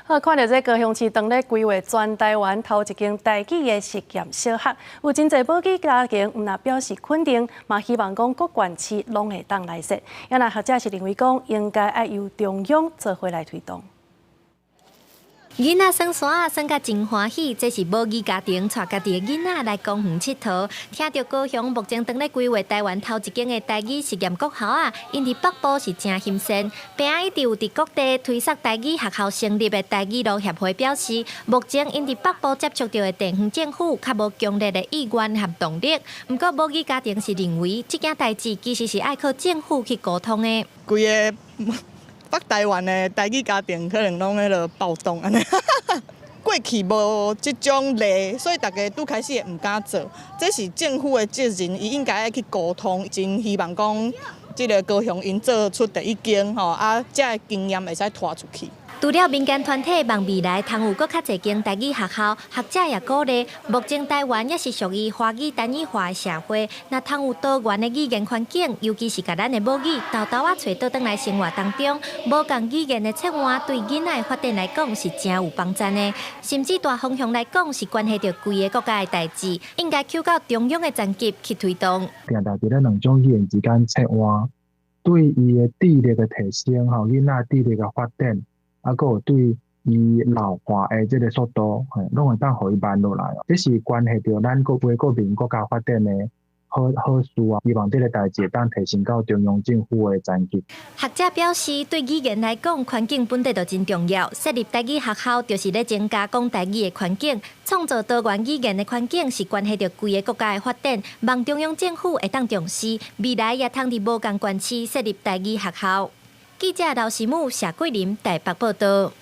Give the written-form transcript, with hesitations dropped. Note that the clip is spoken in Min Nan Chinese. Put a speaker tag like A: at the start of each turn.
A: 好，看著這高雄市當咧規劃全台灣頭一間台語的實驗小學，有真濟母語家庭毋但表示肯定，嘛希望講各縣市攏會當來設。也若學者是認為講，應該愛由中央做伙來推動。
B: 囡仔耍沙仔耍甲真歡喜，這是母語家庭帶家己的囡仔來公園𨑨迌。聽著高雄目前當咧規劃台灣頭一間的台語實驗國校仔，𪜶佇北部是誠欣羨。邊仔一直有佇各地推捒台語學校成立的台語路協會表示，目前𪜶佇北部接觸著的地方政府較無強烈的意願和動力。毋過母語家庭是認為，這件代誌其實是愛靠政府去溝通的。
C: 規个北台灣的台語家庭可能攏彼落暴動按呢，過去無這種例，所以大家拄開始會毋敢做。這是政府的責任，伊應該愛去溝通。真希望講，這个高雄𪜶做出第一間吼，啊，這个經驗會使帶出去。
B: 除了民間團體望未來通有閣較濟間台語學校，學者也鼓勵。目前台灣猶是屬於華語單一化的社會，若通有多元的語言環境，尤其是共咱的母語沓沓仔揣倒轉來生活當中，無仝語言的切換對囡仔的發展來講是誠有幫助的，甚至大方向來講是關係著規个國家的代誌，應該扣到中央的層級去推動。
D: 定定佇咧兩種語言之間切換，對伊的智力的提升，吼，囡仔智力的發展。啊，閣有對伊老化的這个速度，嘿，攏會當予伊慢落來哦。這是關係著咱國家國民國家發展的好好事啊！希望這个代誌會當提升到中央政府的層級。
B: 學者表示，對語言來講，環境本底就真重要。設立台語學校，就是咧增加講台語的環境，創造多元語言的環境，是關係著規个國家的發展。望中央政府會當重視，未來也通佇無仝縣市設立台語學校。記者劉時武、謝桂林台北報道。